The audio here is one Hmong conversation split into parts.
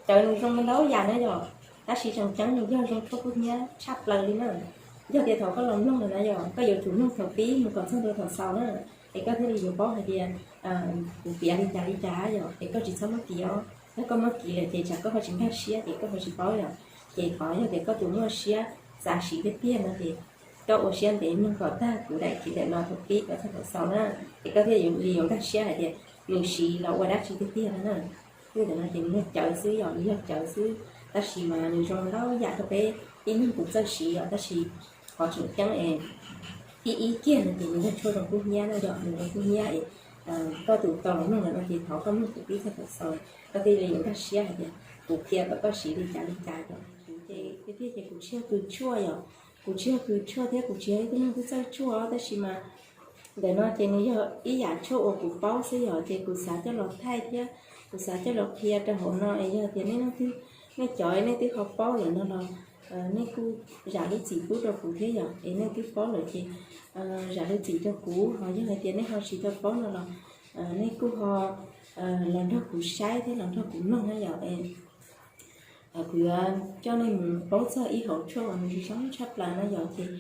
Cawv nws zoo ntau yam na yom, tab sis tseem ceeb nws yog zoo tshuaj kub hnyiab tshaj plaws li na. Yog tias thaum koj los mloog lawm na yom, koj yuav tsum mloog thaum pib mus kom txog ntua thaum xaus na, es koj thiaj li yuav paub hais tias kuv piav li cas li cas yom, es koj tsis txhob muab kiv os. Yog koj muab kiv lawm ces tsam koj ho tsis nkag siab ces koj ho tsis paub yom. Ces qhov yog tias koj tus muaj siab xav siv tiag tiag no ces koj ua siab ntev mloog kom tag kuv daim khiv daim no thaum pib kom txog thaum xaus na, es koj thiaj li yuav nkag siab hais tias nws siv los ua dab tsi tiag tiag no na. Yog ntawm no ces nws yog cawv xwb yom, nws yog cawv xwb, tab sis mas nws zoo ntau yam rau peb ib leeg tus txawj siv yom, tab sis qhov tseem ceeb es ib ib kiag no ces nws yog tshuaj zoo kub hnyiab no yom, nws zoo kub hnyiab es koj tus tau los mloog lawm no ces thov koj mloog thaum pib txog thaum xaus, koj thiaj li yuav nkag siab hais tias kuv qhia kom koj siv li cas li cas yom. Kuv ces tiag tiag ces kuv tsis yog kws tshuaj yom, kuv tsis yog kws tshuaj thiab kuv tsis yog ib tug neeg twb txawj tshuaj, tab sis mas ntawm no ces nws yog ib yam tshuaj uas kuv paub xwb yom, ces kuv xav coj los thaij thiab kuv xav coj los qhia rau hauv no es yog tias nej leej twg, nej cov nej twb ho paub lawm no los nej kuj zam lub txim pub rau kuv thiab yom, es nej twb paub lawm ces zam lub txim rau kuv, ho yog hais tias nej ho tsis tau paub no los nej kuj ho los nrog kuv saib thiab los nrog kuv mloog na yom. Kuv yuav coj nej mus paub txog ib hauv tshuaj uas nws zoo tshaj plaws no yom, ces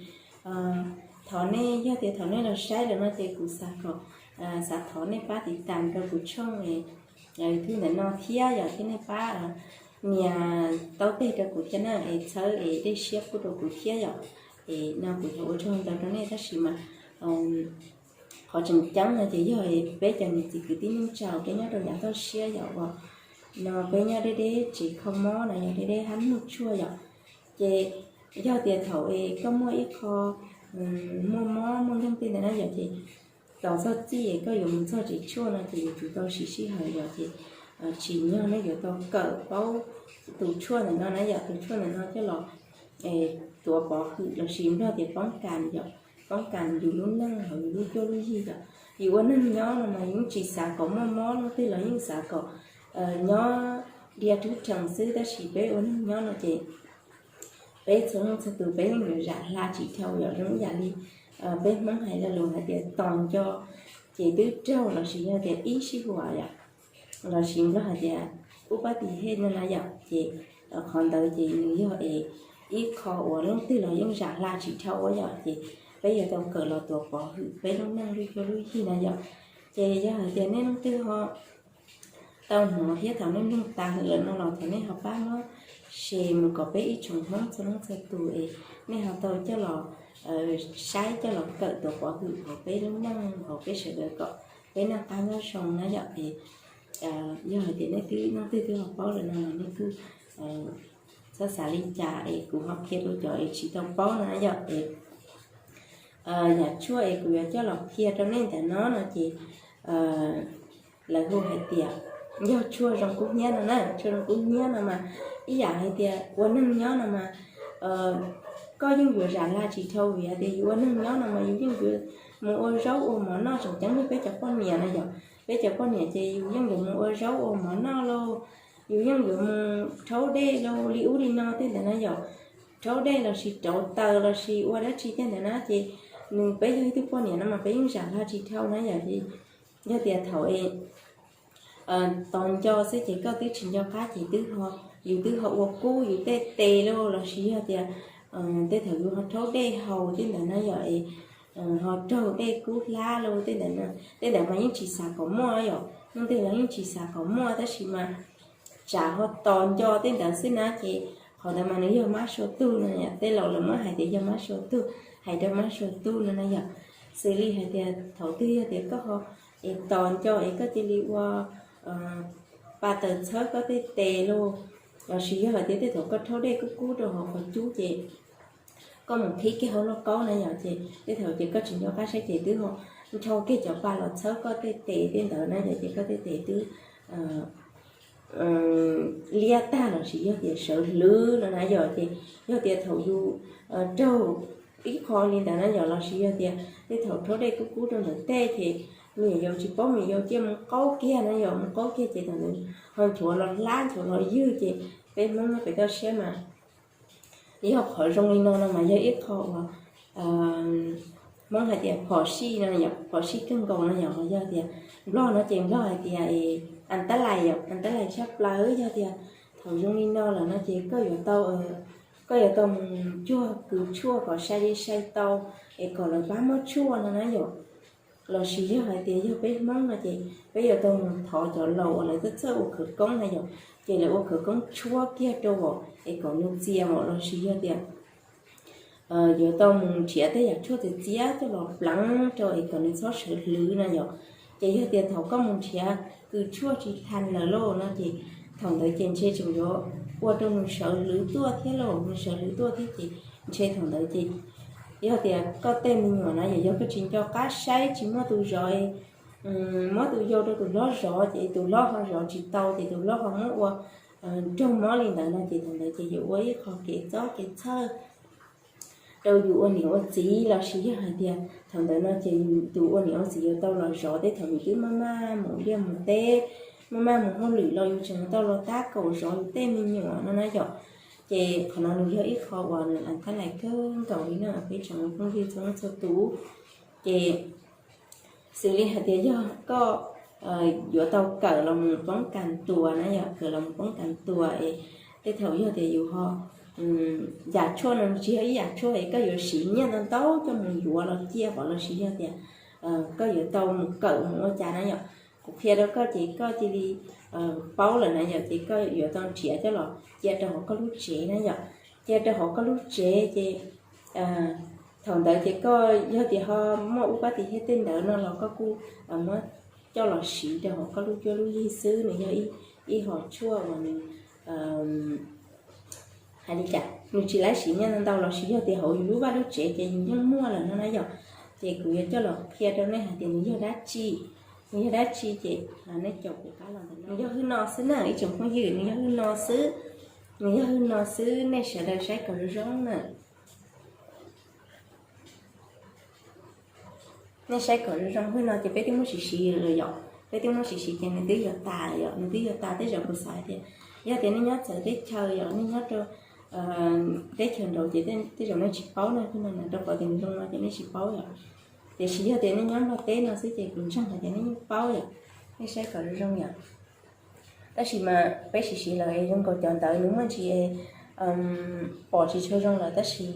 thov nej, yog tias thaum nej los saib lawm no ces kuv xav kom, xav thov nej pab tiv tas rau kuv tshooj YouTube ntawm no thiab yom, thiab nej pab nias taub teg rau kuv thiab na, es txhawb es dej siab pub rau kuv thiab yom. Es no kuv thov ua tsaug ntau rau nej tab sis mas qhov tseem ceeb no ces yog peb cov niam txiv kwv tij neej tsa peb nyob rau yav toj siab yom, uas no peb nyob deb deb tsev kho mob no yog deb deb hab muaj tshuaj yom. Ces yog tias thaum es koj muaj ib qho muaj mob muaj nkeeg tej ntawd na yom, ces tos txog txij es koj yuav mus txog tsev tshuaj no ces yuav tsum tau siv sij hawm yom, ces tsim nyog nej yuav tau kawm paub tus tshuaj ntawm no na yom, tus tshuaj ntawm no coj los tuav pov hwm lossis nplog tias poob kas yom, poob kas yus lub neej hauv yus lub cuab lub yig yom. Yus ua neeg nyob no mas yus yeej tsis xav kom muaj mob, leej twg los yeej xav kom nyob diav rwb rhees xwb, tab sis peb ua neeg nyob no ces peb txhua leej txhua tus peb yeej yuav zam hla tsis dhau yom, zoo ib yam li peb Hmoob hais lo lus hais tias tos nco ces twb raug lossis yog tias ib sij huam yom, lossis nplog hais tias ub pab tis hej no na yom, ces qhov ntawd ces nws yog es ib qho uas leej twg los yeej zam hla tsis dhau ua yom, ces peb yuav tau kawm los tuav pov hwm peb lub neej lub cuab lub yig na yom. Ces yog hais tias nej leej twg ho tau hnov thiab thaum nej mloog tas lawm no los thov nej ho pab muab share mus kom peb ib tsoom Hmoob txhua leej txhua tus es nej ho tau coj los saib coj los kawm tuav pov hwm hauv peb lub neej hauv peb sawv daws kom peb noj qab nyob zoo na yom. Es yog hais tias nej twb leej twg twb ho paub lawm no los nej kuj txhob xav li cas es kuv ho qhia rau cov es tsis tau paub na yom. Es yam tshuaj es kuv yuav coj los qhia rau nej ntawm no no ces lawv hu hais tias yog tshuaj zoo kub hnyiab no na. Tshuaj zoo kub hnyiab no mas ib yam hais tias ua neeg nyob no mas koj yeej yuav zam hla tsis dhau vim hais tias yus ua neeg nyob no mas yus yeej yuav mus ua zaub ua mov noj, tseem ceeb li peb cov poj niam no yom. Peb cov poj niam ces yus yeej yuav mus ua zaub ua mov noj lauj, yus yeej yuav mus rhaub dej lauj, li ub li no tej ntawd na yom. Rhaub dej lossis rauv taws lossis ua dab tsi tej ntawd na ces nws peb yog ib tug poj niam no mas peb yeej zam hla tsis dhau na yom. Yog tias thaum es tos nco xwb ces koj twb tsis nco qab ces twb ho, yus twb ho ua kub yus tej tes lauj, lossis yog tias tej thaum yus ho rhaub dej haus tej ntawd na yom, es ho raug dej kub hlab lauj tej ntawd, tej ntawd mas yeej tsis xav kom muaj yom. Leej twg los yeej tsis xav kom muaj tab sis mas tsam ho tos nco tej ntawd xwb na ces qhov ntawd mas nws yog mab sua tug no yom. Tej laus lawv muab hais tias yog mab sua tug, hais rau mab sua tug no na yom. Xws li hais tias thaum twg yog tias koj ho es tos nco es koj cia li ua pa taws txhawb koj tej tes lauj, lossis yog hais tias tej thaum koj rhaub dej kub kub rau hauv qhov cub ces koj mus qhib kiag hauv lauj kaub na yom, ces tej thaum ces koj tsis nco qab saib ces twb ho nrhau kiag cov pa los txhawb koj tej tes tej ntawd na yom, ces koj tej tes twb liab tag lossis yog tias sawv hlwv no na yom. Ces yog tias thaum yus raug ib qho li ntawd na yom, lossis yog tias tej thaum rhaub dej kub kub rau ntawm tej ces me nyuam yaus tsis paub me nyuam yaus cia mus qaub kiag na yom, mus qaub kiag ces thaum ntawd ho nchuav los hlab nchuav los ywg ces peb Hmoob nyob pem toj siab mas yog qhov zoo li no no mas yog ib qho uas Hmoob hais tias phom sij no yom, phom sij kawg nkaus no yom. Yog tias Nplog no ces Nplog hais tias antalais yom, antalais tshaj plaws yog tias Thaum zoo li no lawm no ces koj yuav tau, koj yuav tau mus cuag kws tshuaj kom sai li sai tau, es kom lawv pab muab tshuaj no na yom. Los sis yog hais tias yog peb Hmoob no ces peb yuav tau mus thov cov laus uas lawv txawj txawj ua khawv koob na yom, ces lawv ua khawv koob tshuab kiag rau vos es kom nws txias vos los sis yog tias yuav tau mus nrhiav tej yam tshuaj txias txias coj los pleev rau es kom nws txhob sawv hlwv na yom. Ces yog tias thaum koj mus nrhiav kws tshuaj tsis tau lawm lauj no ces thaum ntawd ces ntshe tseem yuav ua rau nws sawv hlwv tuaj thiab lauj, nws sawv hlwv tuaj thiab ces ntshe thaum ntawd ces yog tias koj tej me nyuam na yom, yog koj tsis nco qab saib tsis muaj tus zov, muab tus yau rau tus hlob zov ces tus hlob ho zov tsis tau ces tus hlob ho muab ua raug mob li ntawd no ces thaum ntawd ces yuav ua ib qho kev txob kev txhawj rau yus ua niam ua txiv los sis yog hais tias thaum ntawd no ces tus ua niam ua txiv yuav tau los zov tej thaum yus twb maj maj mus liaj mus teb, maj maj mus hauj lwm los yus tseem tau los tab kaum zov yus tej me nyuam no na yom. Ces qhov no nws yog ib qho uas nws lam thab lais kawg nkaus li no peb tsoom phooj ywg txhua leej txhua tus. Ces xws li hais tias yog koj yuav tau kawm los mus poob kas tuas na yom, kawm los mus poob kas tuas es tej thaum yog tias yus ho yam tshuaj no tsis yog ib yam tshuaj es koj yuav siv nyiaj ntau ntau coj mus yuav los cia pov los sis yog tias koj yuav tau mus kawm mus ua cas na yom. Kuv qhia rau koj ces koj cia li paub lawm na yom, ces koj yuav tau nrhiav coj los cia rau hauv koj lub tsev na yom. Cia rau hauv koj lub tsev ces thaum ntawd ces koj yog tias ho muaj ub pab tis thiab tej ntawd no los koj kuj muab coj los siv rau hauv koj lub cuab lub yig xwb, nws yog ib hom tshuaj uas nws hais li cas nws tsis laib siv nyiaj ntau los sis yog tias hauv yus lub vaj lub tsev ces yus yeej muaj lawm no na yom. Ces kuv yuav coj los qhia rau nej hais tias nws yog dab tsi, nws yog dab tsi ces nej caum kuv qab los ntawm no. Nws yog hwj no xwb na ib tsoom phooj ywg, nws yog hwj no xwb, nws yog hwj no xwb, nej sawv daws saib kom zoo zoo na. Nej saib kom zoo zoo, hwj no ces peb twb muab siv siv lawm yom, peb twb muab siv siv ces nws twb yuav tas yom, nws twb yuav tas. Tej zaum kuv xav tias yog tias nej nyob txawv teb chaws yom, nej nyob rau teb chaws nraud ces tej zaum nej tsis paub na, hwj no na rau qhov tias nws zoo no ces nej tsis paub yom. Tiam sis yog tias nej nyob Nplog teb no xwb ces kuv ntseeg hais tias nej yeej paub yom, nej saib kom zoo zoo yom. Tab sis mas peb siv siv lawm zoo nkaus cov ntawd nws muaj ntsis pom tsis tshua zoo lawm tab sis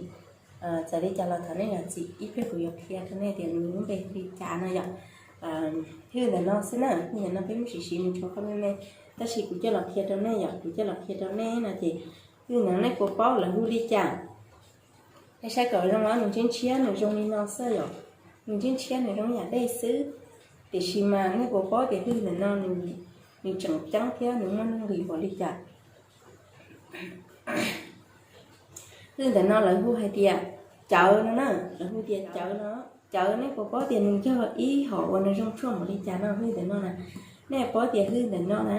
txawm li cas los thov nej zam txim, ib pliag kuv yuav qhia rau nej tias nws lub npe li cas no yom. Hwj ntawm no xwb na, hwj ntawm no peb muab siv siv nws tshuav qhov me me, tab sis kuv coj los qhia rau nej yom, kuv coj los qhia rau nej no ces hwj ntawm no nej puas paub lawv hu li cas? Nej saib kom zoo os, nws ntshiab ntshiab nws zoo li no xwb yom, nws ntshiab ntshiab nws zoo yam dej xwb. Tiam sis mas nej puas paub tias hwj ntawm no nws tseem ceeb thiab nws muaj nuj nqis npaum li cas? Hwj ntawm no lawv hu hais tias cawv no na, lawv hu tias cawv no. Cawv nej puas paub tias nws yog ib hom uas nws zoo tshuaj npaum li cas no, hwj ntawm no na? Nej paub tias hwj ntawm no na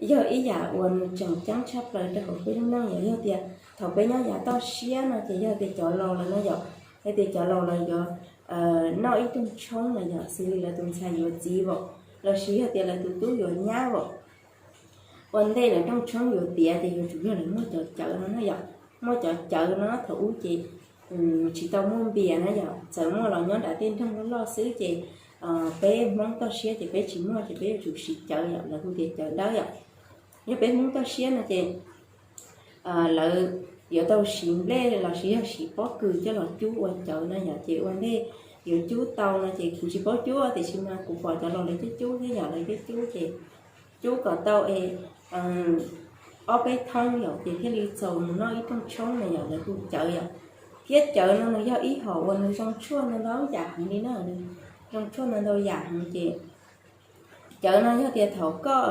yog ib yam uas nws tseem ceeb tshaj plaws rau hauv peb lub neej yom. Yog tias thaum peb nyob yav toj siab no ces yog tias cov laus lawv no yom, yog tias cov laus lawv yuav noj ib rooj tshoob no yom, xws li lawv tus ntxhais yuav txiv vom, los sis yog tias lawv tus tub yuav nyab vom, ua ntej lawv rooj tshoob yuav tiav ces yuav tsum yog lawv muaj cov cawv no na yom. Muaj cov cawv no thaum ub ces tsis tau muaj npias na yom, txawm muaj los nyob nram tej nroog loj loj xwb ces peb Hmoob toj siab ces peb tsis muaj ces peb yuav tsum siv cawv yom, lawv hu tias cawv dawb yom. Yog peb Hmoob toj siab no ces lawv yuav tau siv nplej los sis yog siv pob kws coj los cub ua cawv no yom. Ces ua ntej yuav cub tau no ces kuv tsis paub cub tiam sis mas kuv pom cov laus lawv cub cub thiab yom, lawv cub cub ces cub kom tau es ob peb thoob yom ces thiaj li txaus mus noj ib rooj tshoob no yom, lawv hu cawv yom. Thiab cawv no nws yog ib hom uas nws zoo tshuaj ntau ntau yam heev li na, zoo tshuaj ntau ntau yam heev ces cawv no yog tias thaum koj,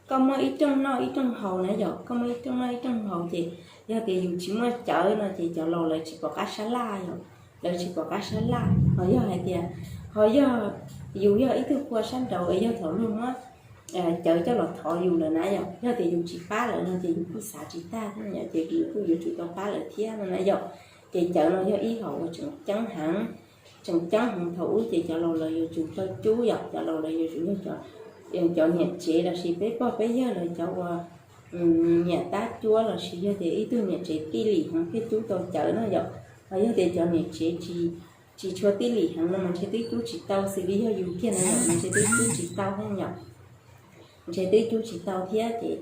koj muaj ib rooj noj ib rooj haus na yom, koj muaj ib rooj noj ib rooj haus ces yog tias yus tsis muaj cawv no ces cov laus lawv tsis pom qab sab laj yom, lawv tsis pom qab sab laj. Ho yog hais tias, ho yog yus yog ib tug qhua sab nraud es yog thaum luag muab cawv coj los thov yus lawm na yom, yog tias yus tsis pab lawm no ces yus kuj xav tsis tag thiab yom, ces yus kuj yuav tsum tau pab lawm thiab no na yom. Ces cawv no yog ib hom uas tseem ceeb heev, tseem ceeb heev thaum ub ces cov laus lawv yuav tsum tau cub yom, cov laus lawv yuav tsum yog cov niam tsev los sis peb pog peb yawg lawv cov uas niam tab cuab los sis yog tias ib tug niam tsev tij lim heev thiaj cub tau cawv no yom. Ho yog tias cov niam tsev tsis tshua tij lim heev no mas ntshe twb cub tsis tau, xws li yog yus kiag no yom, ntshe twb cub tsis tau thiab yom, ntshe twb cub tsis tau thiab ces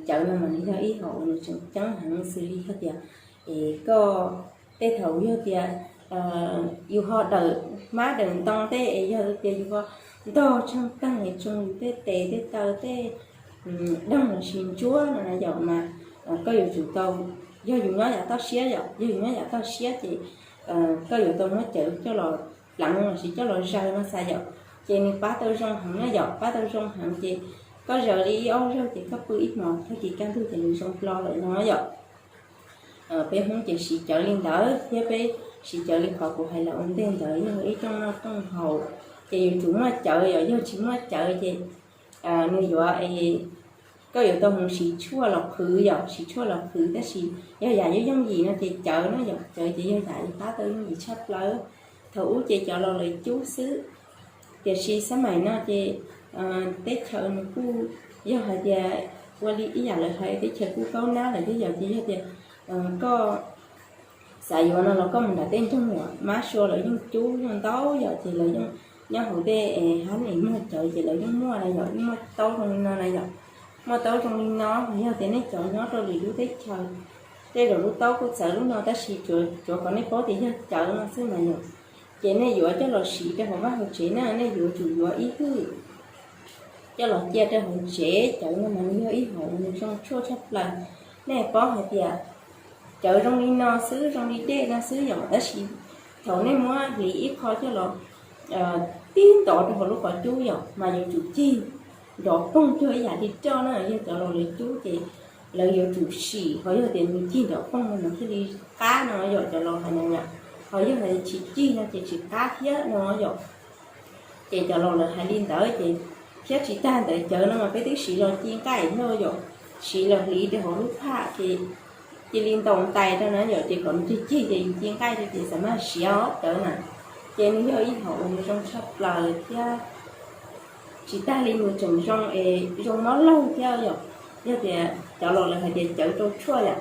Cawv no mas nws yog ib hom uas nws tseem ceeb heev, xws li yog tias es koj tej thaum yog tias yus ho dawm hmab dawm ntoo tej es yog tias yus ho ntog tsheej teeg es tsoo yus tej tes tej taw tej doog lossis ntsuab no na yom, mas koj yuav tsum tau, yog yus nyob yam toj siab yom, yog yus nyob yam toj siab ces koj yuav tau muab cawv coj los pleev lossis coj los zaws no xav yom, ces nws pab tau zoo heev na yom, pab tau zoo heev ces koj zaws li ib ob zaug ces koj pw ib hmos tag kis kaj ntug ces nws zoo hlo lawm no yom. Peb Hmoob ces siv cawv li ntawd thiab peb siv cawv li qhov kuv hais lawm ua ntej ntawd yog ib rooj noj rooj haus, ces yuav tsum muaj cawv yom, yog tsis muaj cawv ces nws yuav, koj yuav tau mus siv tshuaj los qhwv yom, siv tshuaj los qhwv, tab sis yog yam yooj yooj yim no ces cawv no yom, cawv ces yog yam li pab tau yooj yim tshaj plaws. Thaum ub ces cov laus lawv cub xwb, tiam sis xab maim no ces teb chaws nws kuj yog hais tias ua li ib yam lawv hais teb chaws kuj kaub nab lawm thiab yom, ces yog tias koj xav yuav no los koj mus nram tej nroog uas mab sua lawv yeej cub yeej ntau yom, ces lawv yeej nyob hauv tej hab es muag cawv ces lawv yeej muaj na yom, yeej muaj taub zoo li no na yom, muaj taub zoo li no. Yog tias nej cov nyob rau lwm lub teb chaws, tej zaum lub taub kuj txawv lub no tab sis tsuav kom nej paub tias yog cawv no xwb mas yom, ces nej yuav coj los siv rau hauv vaj hauv tsev na, nej yuav tsum yuav ib hwj coj los cia rau hauv tsev. Cawv no mas nws yog ib hom uas nws zoo tshuaj tshaj plaws. Nej paub hais tias cawv zoo li no xwb, zoo li dej no xwb yom, tab sis thaum nej muab hliv ib qho coj los tib ntov rau hauv lub qhov cub yom, mas yuav tsum cig nrov poog cuag ib yam li roj na. Yog cov laus lawv cub ces lawv yuav tsum sim, ho yog tias nws cig nrov poog no nws thiaj li qab no yom, cov laus hais no yom. Ho yog hais tsis cig no ces tsis qab thiab no yom. Ces cov laus lawv hais li ntawd ces, thiab tsis tag ntawd cawv no mas peb twb siv los ci nqaij thiab yom, siv los hliv rau hauv lub phaj ces cia li ntaus ntais rau na yom, ces kom nws cig cig ces yus ci nqaij rau ces xam maj siav os cawv na. Ces nws yog ib hom uas nws zoo tshaj plaws thiab tsis tag li nws tseem zoo es zoo mob laug thiab yom. Yog tias cov laus lawv hais tias cawv rau tshuaj yom,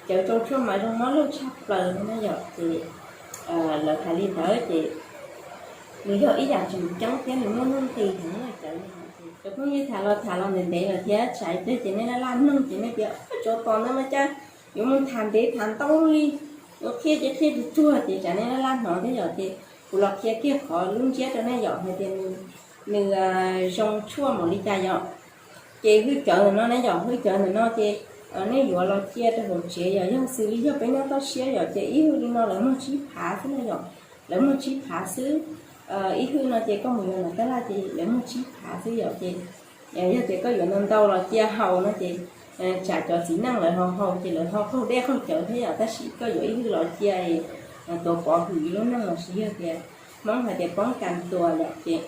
cawv rau tshuaj mas zoo mob laug tshaj plaws no na yom. Ces lawv hais li ntawd ces nws yog ib yam tseem ceeb thiab nws muaj nuj nqis heev na cawv no. Cov phooj ywg, tham los tham los ntev ntev lawm thiab tsam ib pliag ces nej laj laj mloog ces nej tias tsov tom ntawd mas cas yuav mus tham ntev tham ntau li, yuav qhia ces qhia tsuag tsuag ces tsam nej laj laj hnov thiab yom. Ces kuv los qhia kiag qhov lub ntsiab rau nej yom, hais tias nws zoo tshuaj npaum li cas yom. Ces hwj cawv ntawm no na yom, hwj cawv ntawm no ces nej yuav los cia rau hauv tsev yom, yog xws li yog peb nyob toj siab yom, ces ib hwj li no lawv muag tsib phav xwb na yom, lawv muag tsib phav xwb. Ib hwj no ces koj mus yuav nram tab laj ces lawv muag tsib phav xwb yom. Ces yog tias koj yuav ntau ntau los cia haus no ces tsam cov txiv neej lawv ho haus ces lawv ho qaug dej qaug cawv thiab yom, tab sis koj yuav ib hwj los cia tuav pov hwm lub neej lossis yog tias Hmoob hais tias poob kas tuas yom, ces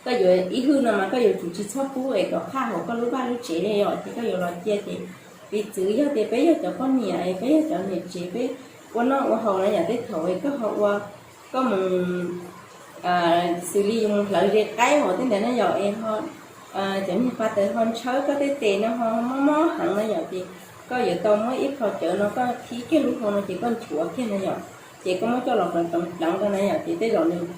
koj yuav ib hwj no mas koj yuav tsum tsis txhob pub es kom qhaj hauv koj lub vaj lub tsev li yom, ces koj yuav los cia ces piv txwv yog tias peb yog cov poj niam es peb yog cov niam tsev peb ua noj ua haus na yom, tej thaum es koj ho ua, koj mus xws li yus mus hlawv ze qaib hauv tej ntawd na yom, es ho cov niag pa tawv ho ntshawb koj tej tes no ho mob mob heev na yom, ces koj yuav tau muab ib qho cawv no koj thib kiag lub hau no ces koj nchuav kiag na yom, ces koj muab coj los pleev pleev pleev rau na yom, ces tej zaum nws,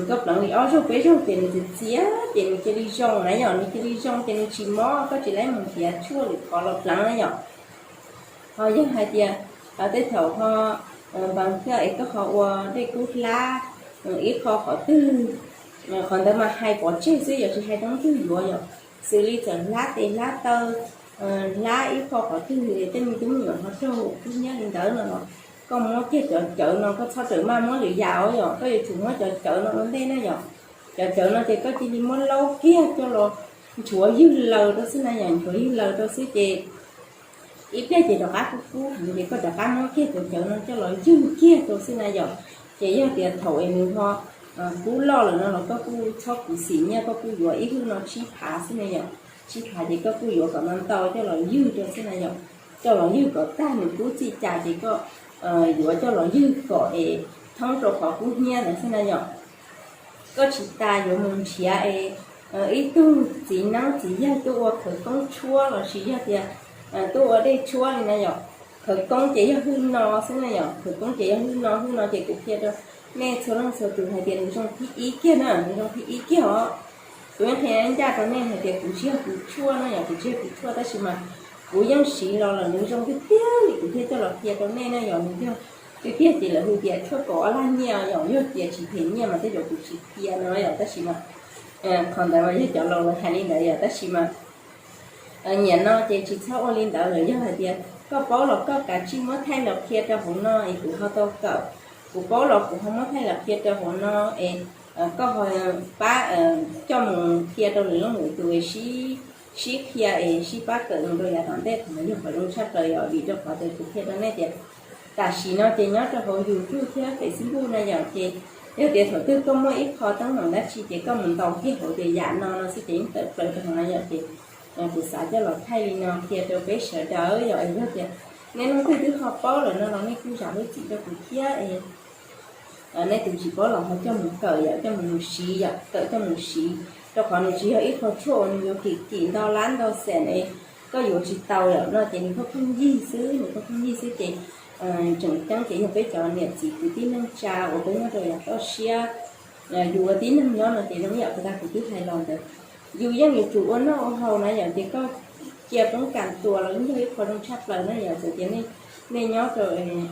koj pleev li ob zaug peb zaug ces nws txias txias ces nws cia li zoo na yom, nws cia li zoo ces nws tsis mob, koj tsis laib mus nrhiav tshuaj lwm qhov los pleev na yom. Ho yog hais tias tej thaum ho npam thiab es koj ho ua dej kub hlab ib qho qhov twg, qhov ntawd mas hais pov tseg xwb yom, tsis hais rau leej twg yuav yom, xws li txawm hlab tes hlab taw, hlab ib qho qhov twg, tej me tub me nyuam ho raug kub hnyiab li ntawd no los koj muab kiag cov cawv no, koj txhob rawm maj muab lwm yam os yom, koj yuav tsum muab cov cawv no ua ntej na yom. Cov cawv no ces koj cia li muab laub kiag coj los nchuav ywg laws rau xwb na yom, nchuav ywg laws rau xwb ces ib pliag ces rov qab kub kub heev ces koj rov qab muab kiag cov cawv no coj los ywg kiag rau xwb na yom. Ces yog tias thaum es nws ho kub loj lawm no los koj kuj txhob khuv xim nyiaj, koj kuj yuav ib hwj no tsib phav xwb na yom. Tsib phav ces koj kuj yuav kom ntau ntau coj los ywg rau xwb na yom. Coj los ywg kom tag nws kub txij cas ces koj yuav coj los ywg kom es thoob rau qhov kub hnyiab ntawd xwb na yom. Koj tsis tas yuav mus nrhiav es ib tug txiv neeb txiv yaig tuaj ua khawv koob tshuab lossis yog tias tuaj ua dej tshuab li na yom. Khawv koob ces yog hwj no xwb na yom, khawv koob ces yog hwj no, hwj no ces kuv qhia rau nej txhua leej txhua tus hais tias nws zoo thib ib kiag na, nws zoo thib ib kiag os. Kuv yeej qhia ncaj rau nej hais tias kuv tsis yog kws tshuaj no yom, kuv tsis yog kws tshuaj, tab sis mas kuv yeej siv los lawm nws zoo tiag tiag li kuv thiaj coj los qhia rau nej na yom. Nws yog tiag tiag ces lawv hu tias tshuaj kaum ob lag nyiaj yom, yog tias tsis them nyiaj mas tej zaum kuv tsis qhia no yom, tab sis mas qhov ntawd mas yog cov laus lawv hais li ntawd yom, tab sis mas nyiam no ces tsis txhob ua li ntawd lawm. Yog hais tias koj paub los koj kav tsij muab thaij los qhia rau hauv no es kuv ho tau kawm, kuv paub los kuv ho muab thaij los qhia rau hauv no es koj ho pab coj mus qhia rau lwm leej lwm tus es sib qhia es sib pab kawm mus rau yav tom ntej. Qhov no yog qhov zoo tshaj plaws yom, vim rau qhov tias kuv qhia rau nej tias tam sim no ces nyob rau hauv YouTube thiab Facebook na yom, ces yog tias thaum twg koj muaj ib qho teeb meem dab tsi ces koj mus ntaus kiag hauv tias yam no no xwb ces yeej tawm plaws rau hauv no yom. Ces kuv xav coj los thaij li no qhia rau peb sawv daws yom. Es yog tias nej leej twg twb ho paub lawm no los nej kuj zam lub txim rau kuv thiab es nej tus tsis paub los ho coj mus kawm yom, coj mus mus siv yom, kawm coj mus siv, rau qhov nws tsis yog ib qho tshuaj uas nws yuav kim kim ntau lab ntau xees es koj yuav tsis tau yom. No ces nws pheej pheej yig xwb, nws pheej pheej yig xwb ces tseem ceeb ces yog peb cov niam txiv kwv tij neej tsa uas peb nyob rau yav toj siab, yus ua tib neeg nyob no ces zoo ib yam li kuv twb hais los ntawd, yus yeej yuav tsum ua noj ua haus na yom. Ces koj cia poob kas tua los yeej yog ib qho zoo tshaj plaws na yom. Txawm tias nej nyob rau thoob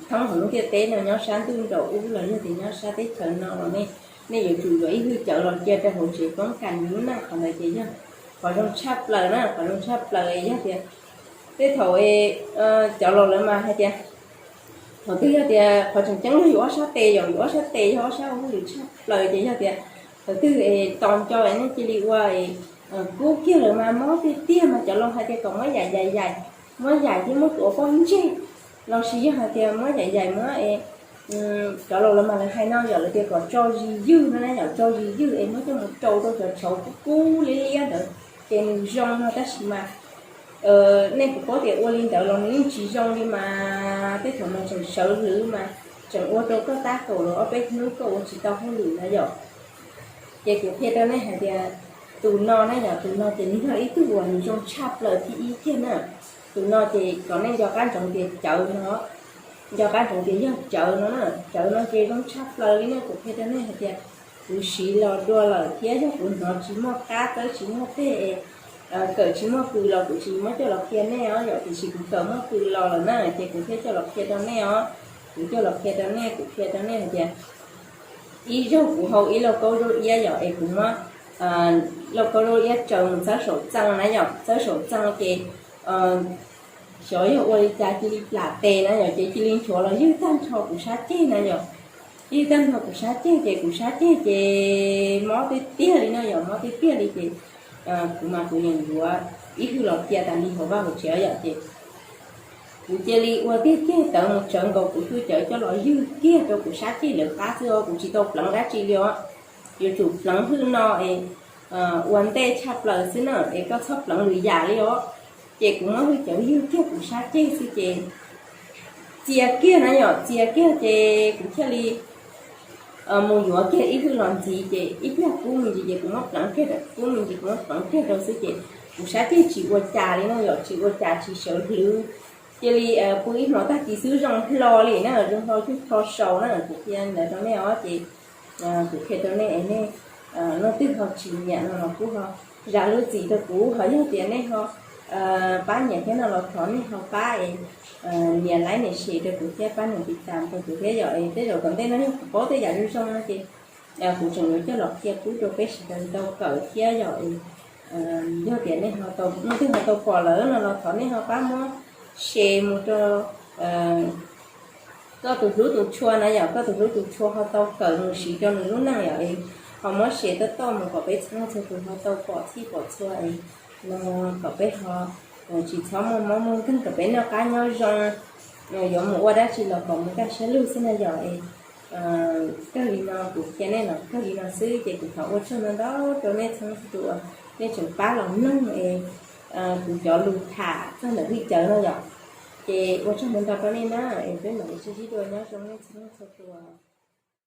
hauv lub ntiaj teb no, nyob sab ntuj nraum ub los yog tias nyob sab teb chaws no los nej yuav tsum yuav ib hwj cawv los cia rau hauv tsev poob kas yus lub neej. Qhov ntawd ces yog qhov zoo tshaj plaws na, qhov zoo tshaj plaws. Yog tias tej thaum cov laus lawv mas hais tias thaum twg yog tias qhov tseem ceeb yog yus ob sab tes yom, yus ob sab tes yog ob sab ua hauj lwm tshaj plaws ces yog tias thaum twg tos nco es nej cia li ua kub kiag lawm mas mob tiag tiag mas cov laus hais tias kom muab yaim yaim yaim, muab yaim thiab muab tuav pob ntseg, los sis yog hais tias muab yaim yaim muab es cov laus lawv mas lawv hais no yom, lawv tias kom tso zis ywg no na yom, tso zis ywg es muab coj mus rau rau cov tshauv kub kub liab liab ntawd ces nws zoo no. Tab sis mas nej puas paub tias ua li ntawd los nws yeej tsis zoo li mas tej thaum mas tseem sawv hlwv mas tseem ua rau koj tab kaum los ob peb hnub koj ua tsis tau hauj lwm na yom. Ces kuv qhia rau nej hais tias tus no na yom, tus no ces nws yog ib tug uas nws zoo tshaj plaws thib ib kiag na. Tus no ces kom nej nco qab ntsoov tias cawv no, nco qab ntsoov tias yog cawv no na, cawv no ces zoo tshaj plaws li na. Kuv qhia rau nej hais tias kuv siv los dua lawm thiab yog kuv hnov tsis muaj qab txawb tsis muaj teg, kawm tsis muaj pw los kuv tsis muab coj los qhia nej os yom, tiam sis kuv kawm muaj pw los lawm na ces kuv thiaj coj los qhia rau nej os. Kuv coj los qhia rau nej, kuv qhia rau nej hais tias ib zaug kuv hau ib lauj kaub zaub iab yom, es kuv muab lauj kaub zaub iab tsaws mus txawb saum txee na yom, txawb saum txee ces xyov yog ua li cas cia li plam tes na yom, ces cia li nchuav los ywg tag nrho kuv sab ceg na yom. Ywg tag nrho kuv sab ceg ces kuv sab ceg ces mob tiag tiag li no yom, mob tiag tiag li ces kuv mas kuv yeej yuav ib hwj los cia tas li hauv vaj hauv tsev yom. Ces kuv cia li ua tiag tiag tawv mus tsawv nkaus kuv hwj cawv coj los ywg kiag rau kuv sab ceg lawv qab xwb os, kuv tsis tau pleev dab tsi li os. Yuav tsum pleev hwj no es ua ntej tshaj plaws xwb na, es koj txhob pleev lwm yam li os. Ces kuv muab hwj cawv ywg kiag kuv sab ceg xwb ces txia kiag na yom, txia kiag ces kuv thiaj li mus yuav kiag ib hwj los ntxiv ces ib pliag kub me ntsis ces kuv muab pleev kiag rau, kub me ntsis kuv muab pleev kiag rau xwb ces kuv sab ceg tsis ua cas li no yom, tsis ua cas tsis sawv hlwv. Cia li pw ib hmo tag kis xwb zoo hlo li na, zoo hlo cuj tho sau na. Kuv qhia ntawd rau nej os ces kuv qhia rau nej es nej leej twg ho tsis nyiam no los kuj ho zam lub txim rau kuv, ho yog tias nej ho pab nyiam thiab no los thov nej ho pab es nias like nias share rau kuv thiab pab nias tiv tam rau kuv thiab yom. Es tej zaum tom ntej no yog kuv paub tej yam zoo zoo no ces kuv tseem yuav coj los qhia pub rau peb sawv daws tau kawm thiab yom. Yog tias nej ho tau, leej twg ho tau pom lawm no los thov nej ho pab muab share mus rau koj tus hlub tus tshua na yom, koj tus hlub tus tshua ho tau kawm mus siv rau nws lub neej yom. Es ho muab share toj toj mus kom peb txhua leej txhua tus ho tau pom txhij pom txhua es no kom peb ho tsis txhob muaj mob muaj nkeeg, kom peb noj qab nyob zoo, yuav mus ua dab tsi los kom mus kaj siab lug xwb na yom. Es kawg li no kuv qhia nej los kawg li no xwb ces kuv thov ua tsaug ntau ntau rau nej txhua leej txhua tus uas nej tseem pab los mloog es kuv cov lus tham txog ntawm hwj cawv no yom. Ces ua tsaug ntau ntau rau nej na, es peb mam li sib ntsib dua, nyob zoo nej txhua leej txhua tus.